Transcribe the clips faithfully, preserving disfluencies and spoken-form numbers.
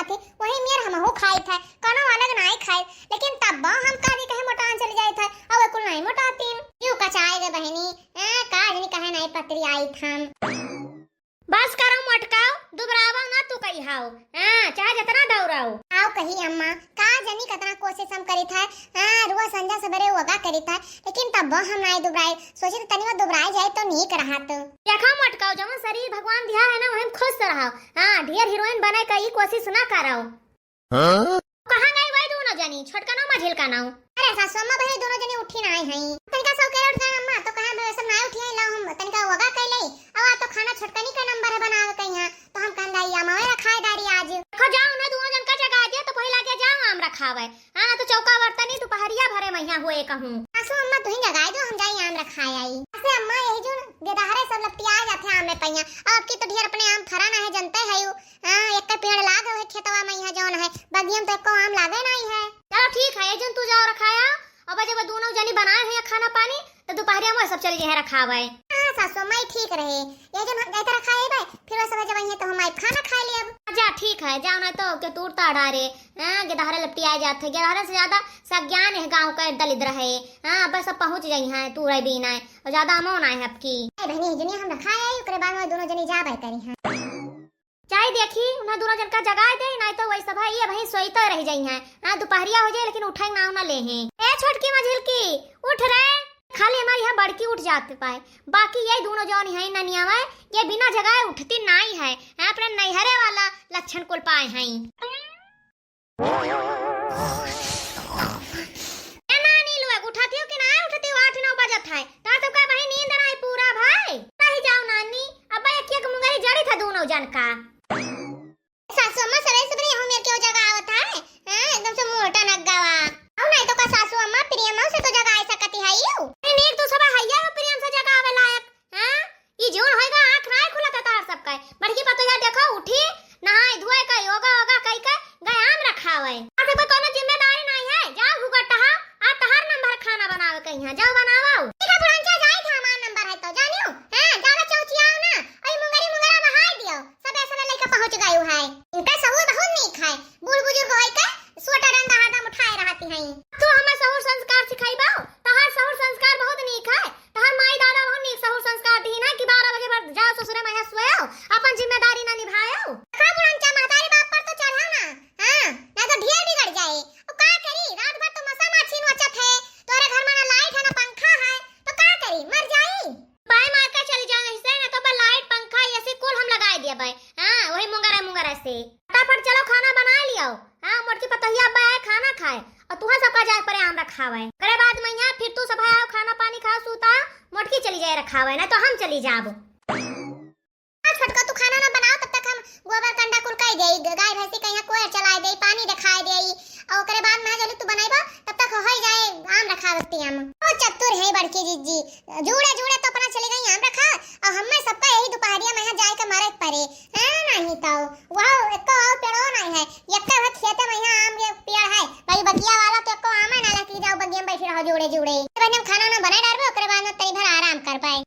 थी, वही मेर हमहू खाइत है, कौनो अलग नाई खाई, लेकिन तब हम का जी कहे मोटान चली जाइत है, और वे कुल नाई मोटातीन। क्यों कचाए गे बहिनी, हैं, का जनी कहे नाई पतरी आइत हम। बस करो मोटकाओ, दुबरावा ना तू कही हाओ, हाँ, चाहे जितना दौड़ाओ। आओ कही अम्मा, का जनी कतना कोशिश हम करित है, हाँ, रुआ संझा सबेरे योगा करित है, लेकिन तब हम नाई दुबराई, सोचित तनी वो दुबराई जाए तो नीक रहत। देखो मोटकाओ, जवन शरीर भगवान दिया है ना, वही में खुश रहो। हाँ, ढेर हीरोइन बने का ई कोशिश ना करो। हाँ? कहाँ गई वही दोनों जनी, छोटका नाऊ, मझिल का नाऊ? अरे सासू अम्मा, वही दोनों जनी उठी ना आई हैं। तनिका सौ के उठ गए अम्मा, तो कहा हम सब ना उठी हैं, लाओ हम तनिका योगा कर ले। अब आ तो खाना छोटकनी का नंबर है बनावे के यहाँ, तो हम कहन दाई अम्मा रखाए डारी आज। देखो जाओ ना, दोनों जन का जगा दिया, तो पहला के जाओ आम रखावे। हाँ, ना तो चौका बर्तनी दोपहरिया भरे महिया हुए कहूँ। सासू अम्मा, तुही जगाए दो, हम जाई आम रखाए आई। ऐसे अम्मा, यही जो गेदहरे सब लपटिया जाते आम में पहिया। अब की तो ढेर अपने आम फरा ना है, जनते है यू। हाँ, एक पेड़ लाग है खेतवा में यहाँ जौन है, बगिया में तो एको आम लागे नहीं है। चलो ठीक है, ये जन तू जाओ रखाया, अब जब दोनों जनी बनाए हैं खाना पानी, तो दोपहरिया में सब चल जे है रखावे। हाँ सासू अम्मा, ई ठीक रहे, ये जन जाए तो रखाए बे, फिर वो सब जब आइए तो हम आए खाना खाए ले अब। जा ठीक है, जाओ ना तो के तूर ताड़ा रे। हाँ, गेदहरे लपटी आ जात है, गेदहरे से ज्यादा सज्ञान है गाँव का दलिद्र है। हाँ, बस अब पहुँच गई हैं, तू रह भी ना है, और ज्यादा अमो ना है आपकी। ए बहनी, जनी हम रखाए आई, ओकरे बाद में दोनों जनी जाबे करी हैं। चाहे देखी, उन्हें दोनों जन का जगाए दे, नहीं तो वही सब है, ये वहीं सोई तो रह जाई हैं। हाँ, दोपहरिया हो जाए, लेकिन उठे नाव ना ले हैं। ए छोटकी मझिल की, उठ रे। खाली हमारी यहाँ बड़की उठ जाते पाए, बाकी ये दोनों जौन हैं ननिया में, ये बिना जगाए उठती नाई है। हाँ, अपने नैहरे वाला लक्षण कुल पाए हैं। ए नानी लोग, उठती हो कि ना उठती हो? आठ नौ बजत है, तो सबका वही नींद ना है पूरा भाई। नहीं जाओ नानी, अब एक एक मुंगरी जड़ी था दोनों जन का। सासू अम्मा, सबेरे सबेरे यहू मेर केहू जगावत है? हाँ, एकदम से मोटा नग्गावा। अउ नहीं तो का सासू अम्मा, प्रियम से तो जगाए सकती है यू। अरे नीक तो सब हैया हो प्रियम से जगावे लायक। हाँ, ई जौन होएगा आँख नाय खुलत है तहर सबका। बड़की पतोहिया देखो उठी, नहाए धोए का योगा वोगा कई के गयाम रखावे। आ सबका कोनो जिम्मेदारी नहीं है, जाओ घुघट टहा, आ तहर नंबर खाना बनावे के यहाँ, जाओ बनावो। ठीक है बुढ़नचा, जाई था हमार नंबर है तो जानियो। हाँ, ज्यादा चौचियाओ ना, अरे मुंगरी मुंगरा बहाई दियो। सबे सबे लइका पहुँच गयो है। इनका सहूर बहुत नीक है। बूढ़ बुजुर्ग होई के स्वेटर रंगा हरदम उठाए रहती हैं। तू हमें सहूर संस्कार सिखाइबो? तहार सहूर संस्कार बहुत नीक है। तहार माई दादा बहुत नीक सहूर संस्कार दी ना कि बारह बजे बाद जाओ ससुरे में सोओ, अपन जिम्मेदारी ना निभाओ। का बुढ़नचा महतारी बाप पर तो चढ़ा ना, हाँ, ना तो ढेर बिगड़ जाए। ओ का करी, रात भर तो मसा माछी नोचत है, तोरे घर में ना लाइट है ना पंखा है, तो का करी, मर जाई। पाए मार के चली जाओ ऐसे, ना तो बस लाइट, पंखा, एसी कुल हम लगाए दिया भाई। हाँ, वही मुंगरा मुंगरा से। फटाफट चलो खाना बना लियो। हाँ, मोटकी पतोहिया अब्बा आए खाना खाए और तुहा सबका जाए परे आम रखावे। ओकरे बाद मैया फिर तू सब आओ खाना पानी खाओ सूता, मोटकी चली जाए रखावे, ना तो हम चली जाबो। हाँ, छोटका तू खाना ना बनाओ, तब तक हम गोबर कंडा कुल कई देई, ग-, गाय भैंसी कहीं कोयर चलाए देई, पानी देखाए देई, और ओकरे बाद में जल्दी तू बनाइबा, तब तक हो ही जाए आम रखावती हम। ओ चतुर है बड़की जिज्जी, जूड़े जूड़े तो अपना चली गई आम रखा, और हमें सबका यही दोपहरिया में यहाँ जाए के मरे के पड़े। हाँ, नहीं तो, वाह, एको और पेड़ो नहीं है, यक्का वह खेते में यहाँ आम के पेड़ है, भाई बगिया वाला तो एको आम है ना, लेके जाओ बगिया में बैठी रहो जूड़े जूड़े। बहन हम खाना ना बनाए डालबे, ओकरे बाद में तनी भर आराम कर पाए।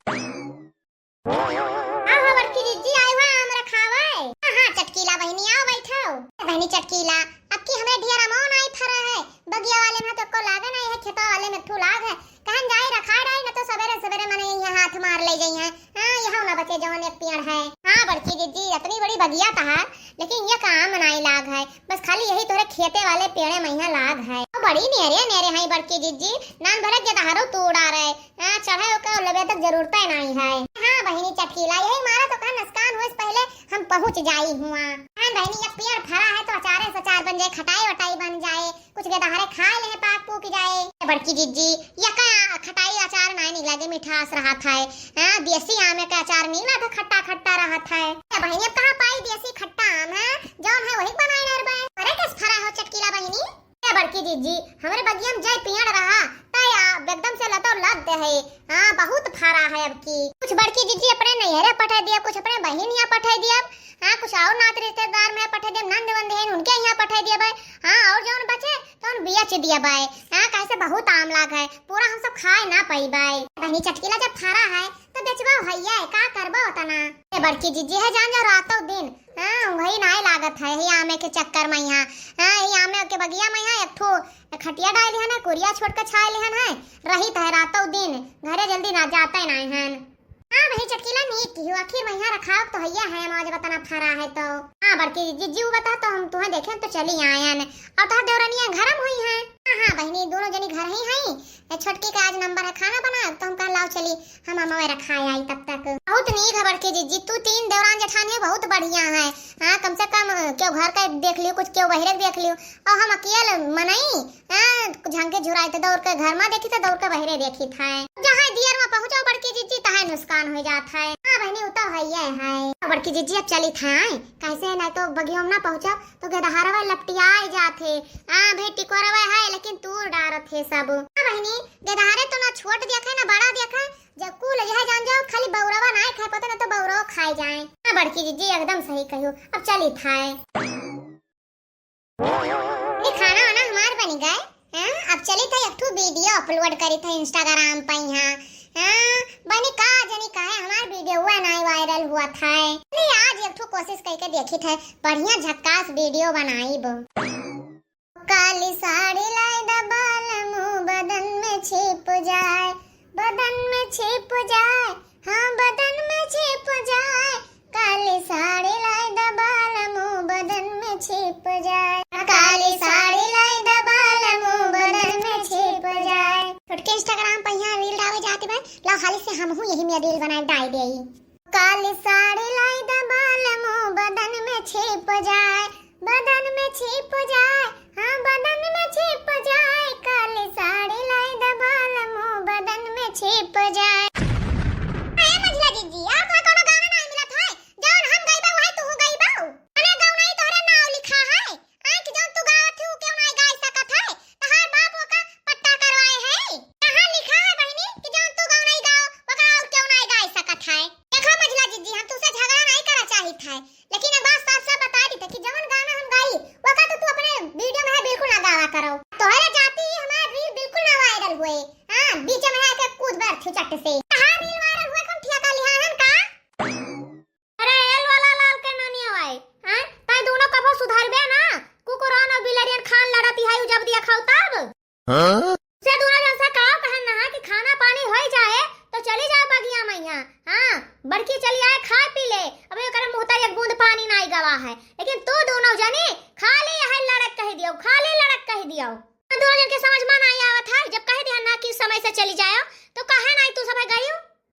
आहो बड़की जिज्जी, आए हुआ आम रखावे। हाँ, हाँ, चटकीला बहिनी, आओ बैठो। बहिनी चटकीला, अब की हमें ढेर अमो नाई फरा है, बगिया वाले में तो को लागे नहीं है, खेतवा वाले में ठू लाग है, कहन जाए रखा डाई, न तो सवेरे सवेरे मने यहाँ हाथ मार ले जाई है। हाँ, यहाँ ना बचे जवन एक पेड़ है। हाँ बड़की जिज्जी, इतनी बड़ी बगिया तहार, लेकिन ये काम नाई लाग है, बस खाली यही तोरे खेते वाले पेड़े में यहाँ लाग है। बड़ी नेरे नेरे है बड़की जिज्जी, नान भरे के तहारो तू उड़ा रहे। हाँ, चढ़े ओके लेवे तक जरूरत ही नहीं है। हाँ बहिनी चटकीला, यही मारा तो कहा नुकसान हुए से पहले हम पहुँच जाई हुआ। हाँ बहिनी, एक पेड़ फरा है तो अचारे से अचार बन जाए, खटाई वटाई बन जाए, कुछ गेदहरे खाए ले पाक पूक जाए। बड़की जिज्जी, यका खटाई अचार नाई निक लागे, मिठास रहत है। हाँ, देसी आम के अचार नीक लागे, खट्टा खट्टा रहत है। ए बहिनी, अब कहाँ पाई देसी खट्टा आम है? जौन है वही बनाए डरबे। अरे कस फरा हो चटकीला बहिनी? ए बड़की जिज्जी, हमरे बगिया में जय पेड़ रहा, तय आ, एकदम से लतो लद है। हाँ, बहुत फरा है अब की। कुछ बड़की जिज्जी अपने नैहरे पठा दिया, कुछ अपने बहिन यहाँ पठा दिया। हाँ, कुछ और नात रिश्तेदार में पठा दिया, नंद वंद है उनके यहाँ पठा दिया भाई। हाँ, और जौन बचे तो उन बेच दिया भाई। हाँ, कैसे बहुत आम लाग है, पूरा हम सब खाए ना पाई भाई। बहिनी चटकीला जब फरा है तो बेचबो भैया, का करबो तना? ए बड़की जिज्जी है, जान जाओ रातों दिन। हाँ, वही नाई लागत है, ही आमे के चक्कर में यहाँ, हाँ, ये आमे के बगिया में यहाँ एक ठो खटिया डाल लिहन है, कुरिया छोड़ के छाए लिहन है, रहित है रातों दिन, घरे जल्दी ना जाते ना हन। हाँ वही चटकीला नीक किहू, आखिर वहिया रखाव तो हइया है, मौज बतना फरा है तो। हाँ बड़की जिज्जी, उ बता तो हम तुहें देखें तो चली आयन। और तोहर देवरनिया घर में हुई है? हाँ, हाँ बहिनी, दोनों जनी घर ही हैं। ए, छोटकी का आज नंबर है खाना बनाए, तो हम कह लाओ चली, हम अमवे रखाए आई तब तक। बहुत नीक है बड़की जिज्जी, तू तीन देवरान जेठानी है, बहुत बढ़िया है। हाँ, कम से कम केहू घर का देख लियो, कुछ केहू बहिरे के देख लियो, और हम अकेल मनई हाँ, झंके झुराई तो दौड़ के घर में देखी तो दौड़ के बहिरे देखी था। जहाँ दियर में पहुँचो बड़की जिज्जी, तहाँ नुकसान हो जात है। हाँ बहिनी, उ तो हइये है। बड़की जिज्जी अब चली था, कैसे है, नहीं तो बगियो में ना पहुँचो तो गेदहरवा लपटियाए जात है। हाँ भाई, टिकोरवा है लेकिन तूर डारत है सब। हाँ बहिनी, गेदहरे तो ना छोट देखे ना बड़ा देखे, जब कुल यह जान जाओ खाली बौरवा ना खाए पता ना तो बौरवा खाए जाए। हाँ बड़की जिज्जी एकदम सही कहियो, अब चली था। ये खाना वाना हमार बनी गए। हाँ, अब चली था एक ठो वीडियो अपलोड करी था Instagram पे यहाँ। हाँ, बनी का जनी काहे हमार वीडियो हुआ नहीं वायरल हुआ था। चली आज एक ठो कोशिश करके देखी था, बढ़िया झक्कास वीडियो बनाई बो। काली साड़ी लाई द बालमू, बदन में छिप जाए, बदन में छिप जाए, हाँ बदन में छिप जाए। काली साड़ी लाई द बालमू, बदन में छिप जाए। काली साड़ी लाई द बालमू, बदन में छिप जाए। छोटके Instagram पे यहाँ रील डाले जाते बा, लाओ हाली से हमहू यही में रील बनाए डाल देई। काली साड़ी लाई द बालमू, बदन में छिप जाए, बदन में छिप जाए, हाँ बदन में छिप जाए। काली साड़ी लाई द बालमू, बदन में छिप जाए। ए मंझला जिज्जी, और कोई कोनो गाना नहीं मिलत है? जौन हम गइबा वही तू गइबा। अरे गौनाई तोहरे नाव लिखा है, आँय कि जौन तू गावत है उ केहू नाई गाय सकत है? तहार बाप ओका पट्टा करवाए है? कहाँ लिखा है बहिनी कि जौन तू गौनाई गाओ ओका और केहू नाई गाय सकत है? देखो मंझला जिज्जी, हम तुसे झगड़ा नहीं करा चाहित है, लेकिन एक बात साफ साफ बता दी थे कि जौन गाना हम गाई ओका तो तू अपने वीडियो में है बिल्कुल ना गावा करो। तोहरे जाती ही हमार रील बिल्कुल ना वायरल हुए। हाँ, बीच में आके कूद बैठ थी चट से। तहार रील वायरल हुए कौन ठिया का लिहा हन का? अरे एल वाला लाल के नानी आवाए, हैं? तै दोनों कभो सुधरबे ना, कुकुरन और बिलरियन खान लड़त ही है, जब दिया खाओ तब। हाँ? से दोनों जन से काव कहन ना है कि खाना पानी होई जाए तो चली जाओ बगिया मैया। हाँ, बड़की चली आए खाए पी ले, अबे ओकरे मुँह तर एक बूंद पानी नाई गवा है, लेकिन तू दोनों जनी खाली यह लड़क कह दियो, खाली लड़क कह दियो। दोनों जन के समझ में नाई आवत है, जब कह दिया ना कि समय से चली जाओ तो काहे नाई तू सब गई?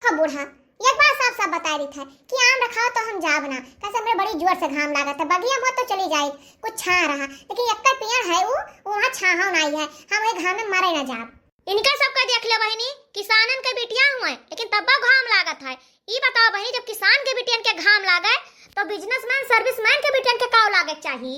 हाँ बूढ़ा, एक बार साफ साफ बताई रही था कि आम रखाओ तो हम जाब ना, कैसे हमरे बड़ी जोर से घाम लागत है, बगिया मत तो चली जाए, कुछ छाह रहा, लेकिन एक पेड़ है उ, वहाँ छाहो नाई है, हम वही घाम में मरे ना जाब। इनका सबका देख ले बहिनी, किसानन के बिटिया हुए, लेकिन तब्बा घाम लागत है। ई बताओ बहिनी, जब किसान के बिटियन के घाम लागे, तो बिजनेसमैन, सर्विसमैन के बिटियन के काव लागे के चाही?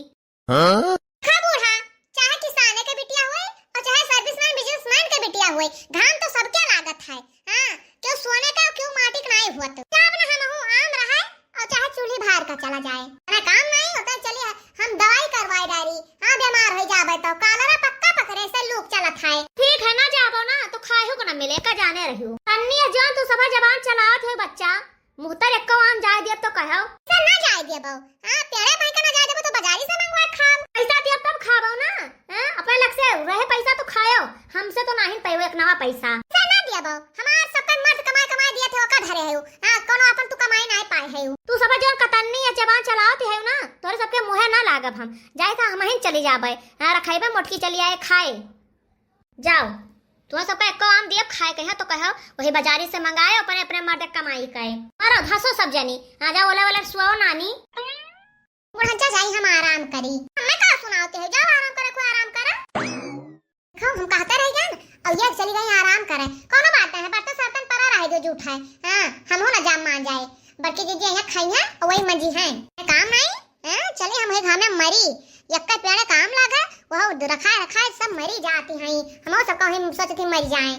हाँ? खा बूढ़ा, चाहे किसाने के बिटिया होए और चाहे सर्विसमैन, बिजनेसमैन के बिटिया होए, घाम तो सबके लागत है। हाँ, क्यों सोने का, क्यों माटी का नहीं हुआ तो। क्या बना हम हो आम रहा है और चाहे चूल्ही भार का चला जाए। अरे काम नहीं होता है, चलिए हम दवाई करवाए डारी। हाँ, बीमार हो जाबे तो कालरा पक्का पकड़े से लूक चलत है। ठीक है ना, जाबो ना तो खाए हो को ना मिले, का जाने रहियो। तन्नी जौन तू सभा जबान चलावत है बच्चा, मुहतर एक्को आम जाए दियब तो कहो। सर ना जाए दियब। हाँ, पेड़े भाई का ना जाए देबो तो बाजारी से मंगवा खाओ। पैसा दियब तब खाबो ना। हैं? अपने लग से रहे पैसा तो खायो, हमसे तो नाहिन पाइबो एक नवा पैसा। सर ना दियब। हमार सबका मर्द कमाए कमाए दिए थे, ओका धरे है। हाँ, कोनो अपन तू कमाए ना पाए है। तू सब जौन कतन्नी या जबान चलावत है ना, तोरे सबके मुँहे ना लागब हम। जाए था हमहिन चली जाबे। हाँ, रखेबे मोटकी चली आए खाए। जाओ, तुहा सबका एक्को आम दियब खाए के है तो कहो, वही बाजारी से मंगाए, अपने, अपने मर्द के कमाई कए। और अब हंसो सब जनी, आ जाओ, ओला, ओला सुआओ नानी। बुढ़ंचा जाई हम आराम करी। मैं का सुनाओ ते हो, जाओ आराम करो, को आराम करो। खाओ, हम कहते रह गए ना, और ये चली गई आराम करे। कोनो बात नहीं है, बर्तन सर्तन पड़ा रहे जो जूठ है। हाँ, हम हो ना जाम मान जाए। बड़की दीदी यहाँ खाई है और वही मंजी है। काम नहीं, हैं? चली हम एक घामे मरी, यक्का पेड़े काम लागे, वह रखाए रखाए सब मरी जाती हैं। हमहू सब कहीं सोचती मर जाए।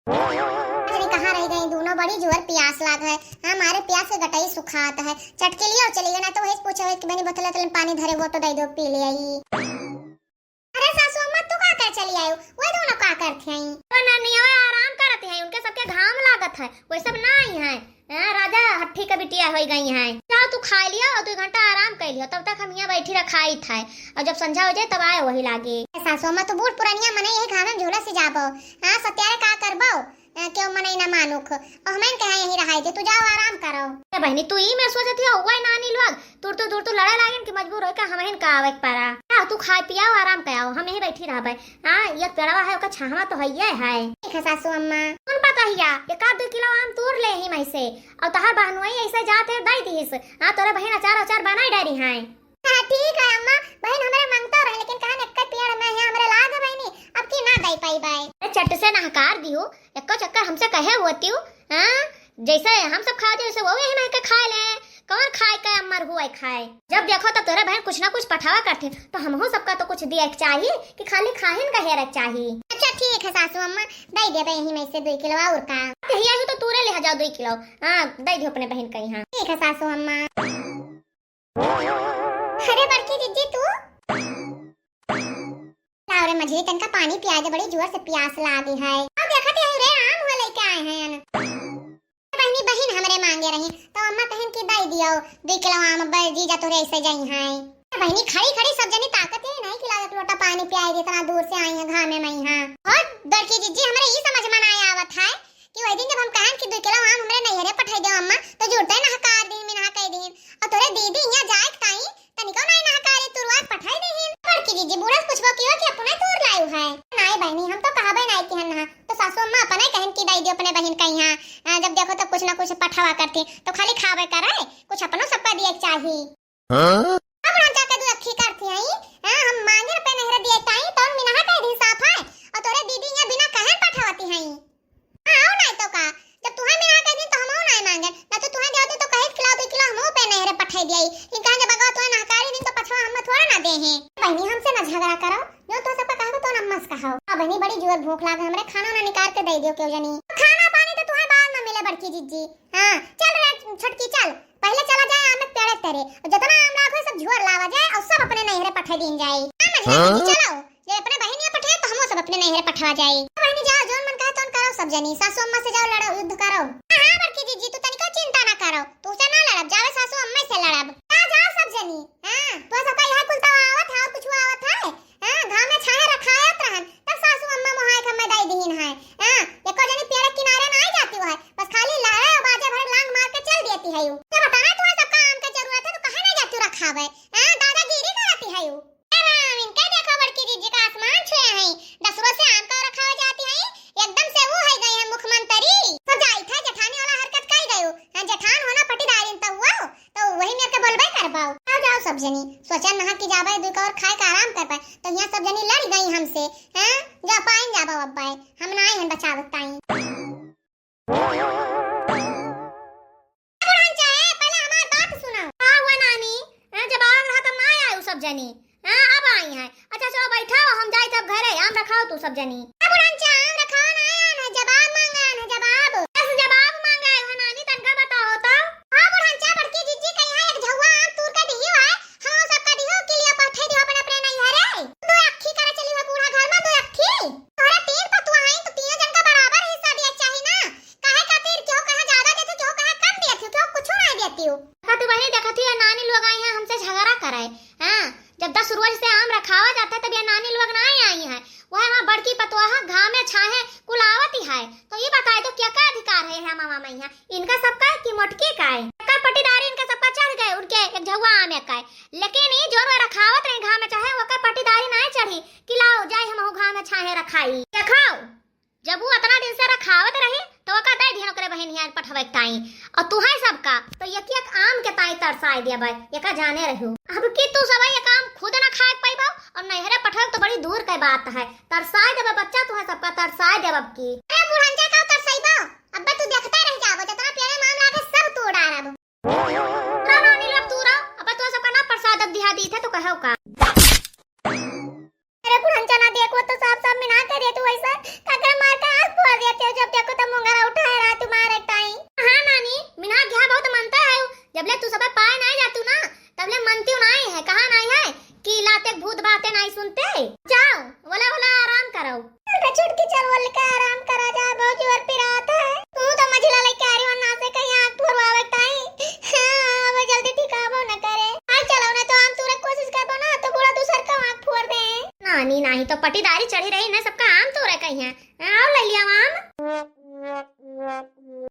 अरे कहाँ रह गई दोनों, बड़ी जोर प्यास लाग है। हाँ, हमारे प्यास के गटई सुखात है। चटके लियो चली गई ना तो वही पूछे हुए कि बनी बोतल तलन पानी धरे वो तो दे दो पी ले आई। अरे सासू अम्मा, तू का कर चली आयो? वही दोनों का करत हैं? तो नानी, ओए आराम करत हैं, उनके सबके घाम लागत है, वही सब ना आई हैं। हाँ, राजा हट्ठी का बिटिया होइ गई है। जाओ तू खाइ लियो और दुइ घंटा आराम कइ लियो, तब तक हम हियाँ बैठी रखाइत है, और जब संझा होइ जाए तब आए वही लागे। ए सासू अम्मा, तू बूढ़ पुरनिया मनई, यही घामे में झूलसि जाबो। हाँ, सत्यारे का करबो? अ, केउ मनई ना मानुख। और हमइन कहा यहीं रहाई दे, तू जाओ आराम करो। ए बहिनी, तू ई में सोचत हियो, वही नानी लोग तुरतु तुरतु लड़े लागिन कि मजबूर होइके हमहिन का आवे के परा। आओ, तू खाए पियाओ, आराम कयाओ, हम यहीं बैठी रहबे। हाँ, एक पेड़वा है, ओकर छाहवा तो हइये है। ठीक है सासू अम्मा। कौन पता हिया, एक आध दुइ किलो आम तूर ले ही में से, और तहार बहनुई ऐसे जात है दइ दिहिस। हाँ, तोरे बहिन अचार अचार बनाइ डारी हैं। हाँ, ठीक है अम्मा, बहिन हमरे मांगतो रहे, लेकिन कहा एक्के पेड़ में है, हमरे लाग बहिनी, अब की ना दइ पाइबे। अरे चट से नहकार दियो, एक्को चक्कर हमसे कहे होतियो, हाँ? जैसे हम सब खाते, वैसे वो यही में के खाए ले। कौन खाए के अम्मर हुआ खाए? जब देखो तब तोरे बहन कुछ ना कुछ पठावा करते, तो हमहू सबका तो कुछ दिए के चाहिए कि खाली खाहिन का हेरे के चाहिए। अच्छा ठीक है सासू अम्मा, दइ देबे यही में से दुइ किलो और का। यही तो तूरे ले जाओ दुइ किलो। हाँ, दइ दियो अपने बहन का यहाँ। ठीक है सासू अम्मा। अरे बड़की जिज्जी तू? लाओ रे मझली, तनका पानी पिया दे, बड़ी जोर से प्यास लागी है। अब देखत है रे, आम हुआ लेके आए हैं। बहिनी, बहिन हमरे मांगे रही, तो अम्मा कहन कि दइ दियो दुइ किलो आम, अब जीजा तोरे ऐसे जाई हैं। बहिनी, खड़ी खड़ी सब जनी ताकत ही नहीं कि लाओ एक लोटा पानी पियाई दे, इतना दूर से आई हैं घामे में यहाँ। और बड़की जिज्जी, हमरे ई समझ में ना आवत है कि वही दिन जब हम कहन कि दुइ किलो आम हमरे नैहरे पठाई दे अम्मा, तो जुरते नहकार दीन, मिनहा कह दीन। और तोरे दीदी यहाँ जाए के ताई तनिको नाई नहकारी, तुरवा पठाई दीन। बड़की जिज्जी, बूढ़ा से पूछबो कियो कि अपने तूर लायु है। नाई बहिनी, हम तो कहबे नाई किहन नहा, तो सासू अम्मा अपने कहन कि दइ दियो अपने बहिन का यहाँ। आ, जब देखो तब कुछ ना कुछ पठावा करती, तो खाली खाबे करे, कुछ अपनो सबका दिए के चाही। हाँ? अब ना जाके दुरखी करती हैं, हाँ, हम मांगे रुपए नैहरे दिए ताई, तो मिनहा कह दी साफ है, और तोरे दीदी यहाँ बिना कहन पठावती हैं। हाँ, आओ नाई तो का, जब तुहां मिनहा कह दी तो हम आओ नाई मांगे, ना तो तुहां देते तो कहे खिलाओ दुइ किलो हम पे नैहरे पठाई दिए, लेकिन कहें जब अगवा तुहां नहकारी दिन तो पछवा हम थोड़ा ना दे हैं। बहिनी, हमसे ना झगड़ा करो, जो तो सबका कहे तो अम्मा से कहो। अब बहिनी बड़ी जोर भूख लागे हमरे, खाना ना निकाल के दइ दियो केहू जनी। खाना पानी तो तुहां बाद में मिले बड़की जिज्जी। हाँ, चल रे छोटकी चल, पहले चला जाए आम के पेड़े तरे, और जितना आम लाग होए सब झोर लावा जाए और सब अपने नैहरे पठा दीन जाए। हाँ, मझली हाँ? बहनी, चलो, जे अपने बहिनिया पठे तो हमो सब अपने नैहरे पठवा जाए। बहनी जाओ, जोन मन कहे तोन करो सब जनी, सासू अम्मा से जाओ लड़ो, युद्ध करो। हाँ, हाँ, बड़की जिज्जी, तू तनिको चिंता ना करो, तू से ना लड़ब, जावे सासू अम्मा से लड़ब। जा, जाओ सब जनी। हाँ, तो सबका यह कुल तो आवत है, और कुछ आवत है? हाँ, घाम में छाहे रखायत रहन, तब सासू अम्मा मोहाय के हमें दई दीन है। हाँ, एको जनी पेड़ के किनारे ना आई जाती है, बस खाली लाड़े और बाजे भर लांग मार के चल देती है यू। जब बताना तुम्हें सबका आम के जरूरत है तो कहे नहीं जाती रखावे? हाँ, दादागिरी करती है यू। ए राम, इनके देखो बड़की जिज्जी का आसमान छुए हैं, दस रोज से आम का रखावे जाती है, एकदम से वो है गई है मुख्यमंत्री। सब जाई था जेठानी वाला हरकत कर गयो। हाँ, जेठान होना पटीदारिन तो हुआ, तो वही मेर के बोलबे करबाओ। आ जाओ सब जनी, सोचन नहा कि जाबे दुई का और खाए का आराम कर पाए, तो यहाँ सब जनी लड़ गई हमसे। हाँ, जा पाइन जाबो अब्बाए, हम ना आए हैं बचावत ताई। बुढ़न चाहे, पहले हमार बात सुनो। का हुआ नानी? हाँ, जब आग रहा तब ना आए सब जनी। हाँ, अब आई हैं। अच्छा, चलो बैठाओ, हम जाई तब घरे, आम रखाओ तू सब जनी। ए बुढ़न चा, आम रखाओ ना, आया ना, जवाब मांगा ना, जवाब। बस जवाब मांगा है, वो नानी तनका बताओ तो। हाँ बुढ़न चा, बड़की जिज्जी कही है, एक झउआ आम तूर के दियो है, हम सबका दियो, के लिए पठे दियो अपने, अपने नहीं है रे। दो अक्खी करे चली हुआ बूढ़ा घर में, दो अक्खी। तोहरा तीन पतुआ हैं, तो तीनों जन का बराबर हिस्सा दिया चाहिए ना। काहे खातिर केहू कहाँ ज्यादा देती, केहू कहाँ कम देती, केहू कुछ ना देती हो। देखा तू बहिनी, देखा तू ये नानी लोग आई हैं हमसे झगड़ा करे, हाँ, जब दस रोज से आम रखावा जाता है तब ये नानी लोग ना आई हैं, वह हमार बड़की पतोहा घामे छाहे कुलावती है, तो ये बताए दो क्या का अधिकार है, है मामा मैया, इनका सबका कि मोटकी का है, का पटीदारी इनका सबका चढ़ गए उनके एक झउआ आम का है, लेकिन ये जोर रखावत रहे घामे छाहे, ओका पटीदारी ना चढ़ी कि लाओ जाए हम घामे छाहे रखाई। देखाओ, जब वो अतना दिन से रखावत रही, तो ओका दे दिहन ओकरे बहिन हियान पठवे के ताई। और तुहे सबका, तो एक एक आम के ताई तरसाए देबे, एका जाने रहो। अब की तू सब एक आम खुद ना खाए के पइबो, और नैहरे पठवे तो बड़ी दूर के बात है। तरसाए देबे बच्चा, तुहे सबका तरसाए देबे अब की। अरे बुढ़ंजा का तरसइबो? अब्बे तू देखते रह जाबो, जतना पेड़े माम लागे सब तोड़ डारब। ना, ना, नीलम, तू रहो। अब तो सबका ना प्रसाद अब दिहा दी थे, तो कहो का? अरे बुढ़न चना, देखो तो साफ साफ मिना के दे तू ऐसा। काकर मार का आँख फोड़ देते हो, जब देखो तो मुंगरा उठाए रहा तुम्हारे टाइम। हाँ नानी, मिना गया बहुत मनता है। जब ले तू सब पाए ना जातू ना, तब ले मनती नहीं है। कहाँ नहीं है कि लाते भूत बातें नहीं सुनते। जाओ, बोला बोला आराम करो। अरे छुटकी चल, बोल के आराम करा जा, बहुत जोर पिरात है। तू तो मझिला लेके आ रही हो, ना से कहीं आँख ई तो पटीदारी चढ़ी रही ना, सबका आम तोरे कहीं है। आओ, ले लिया आम।